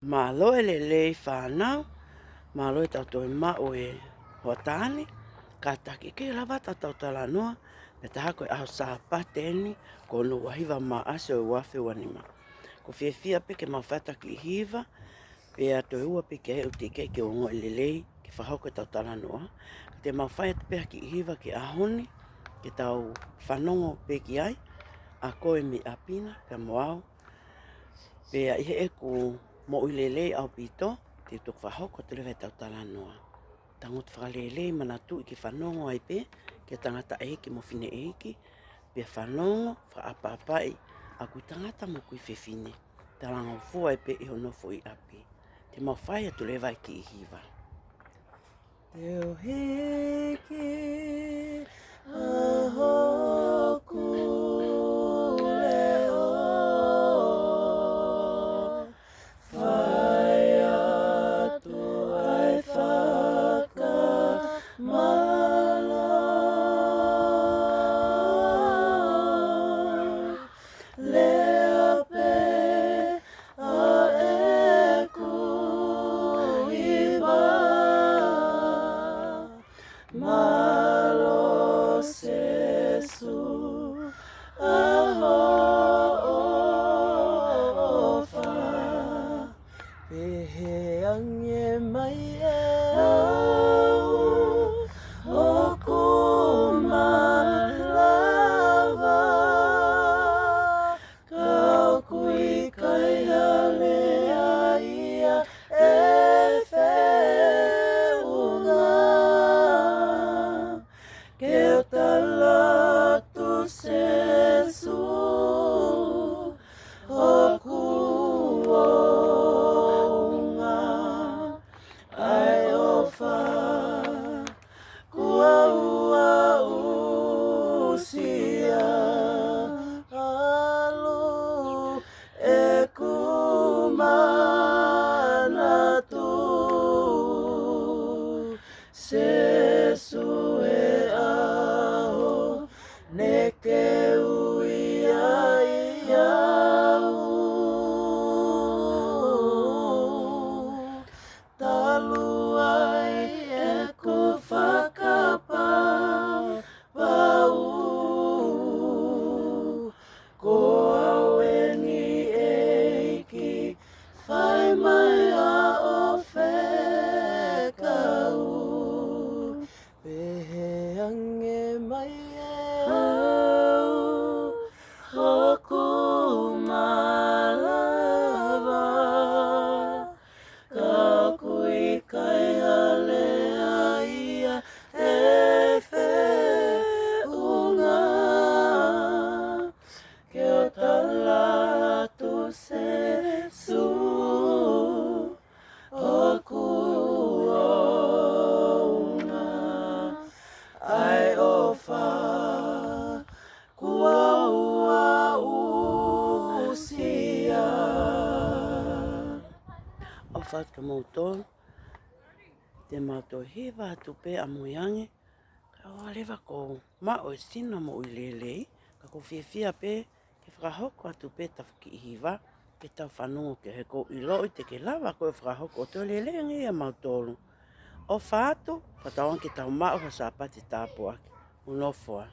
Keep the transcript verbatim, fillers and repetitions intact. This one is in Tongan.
Mālō e lelei fānau, mālō e tau toe maʻu e hoʻatā ni, kātaki ke lava ʻetau talanoa, pea taha ko e ʻaho Sāpate eni, ko hono ua hiva Māʻasi ʻo e ua afe ua nima. ʻOku ou fiefia pē ke mau fai atu ha kiʻi hiva, pea toe ua pē ke ʻoua te ke ke ongoʻi lelei, ke fakahoko ʻetau talanoa. Ka te mau fai atu pē ha kiʻi hiva ki he ʻaho ni, ke tau fanongo pē ki ai, ʻa koe mei ʻapi na, pea mo au, pea ʻi heʻeku moʻui lelei ʻaupito, te u toki fakahoko atu leva ʻetau talanoa. Tangutu fakalelei, manatuʻi ke fanongo ai pē, ki he tangataʻeiki mo e fineʻeiki, pea fanongo, fakaʻapaʻapaʻi, ʻa e kui tangata mo e kui fefine, talangofua ai pē ʻi hono foʻi ʻapi. Te mau fai atu leva e kiʻi hiva. Te u hiki ʻa hoku leʻo, fai atu ʻa e fakamālō. Lea pē ʻa ʻeku hiva. Mālō Sēsū ʻa hoʻo ʻofa. Pehē ange mai ʻe au ʻoku malava. Ka ʻoku ʻikai ha lea ia ʻe feʻunga. Ke u tala atu Sēsū, ʻoku ʻounga ʻa e ʻofa kuo u aʻusia. ʻAlu ʻeku manatu, Sēsū, he ʻaho ne ke ui ai au. Talu ai ʻeku fakapapau, ko au eni ʻEiki, fai mai ʻa hoʻo fekau. Pehē ange mai ʻe au ʻoku malava. Ka ʻoku ʻikai ha lea ia ʻe feʻunga. Ke u tala atu Sēsū, ʻoku ʻounga ʻa e ʻofa kuo u aʻusia. ʻOfa atu kimoutolu, te mau toe hiva atu pē ʻamui ange, kae ʻoua leva kuo maʻu e sino moʻui lelei, ka ʻoku ou fiefia pē ke fakahoko atu pē ʻetau kiʻi hiva, ke tau fanongo ki ai, he ʻoku ou ʻiloʻi te ke lava koe ʻo fakahoko ʻo toe lelei ange ia mautolu. ʻOfa atu, fakatauange ke tau maʻu ha Sāpate tāpuaki. Mou nofo ā.